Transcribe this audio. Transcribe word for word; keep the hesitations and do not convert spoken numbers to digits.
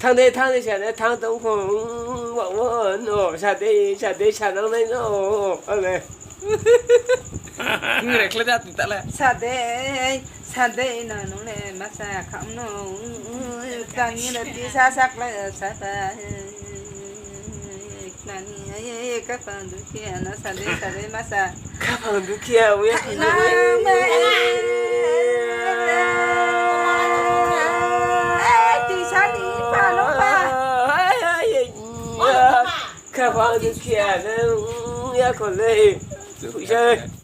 Thanng de, thanng de, sa de, thanng tong kho, mm, wa, wa, no, sa de, sa de, sa nang nai no, ale. Nung re khle da ti ta le. Sa de, sa de, no, nung le, ma sa, kham no, mm, mm, tang ni le, ti sa, sa, khle, sa, sa, eh, nani, eh, eh, kapang dukhi, ano sa de, sa de, ma sa. Kapang dukhi, ya, uya, ti sa ni, pa, no, pa. Kapang dukhi, ya, uya, ko le. Uya.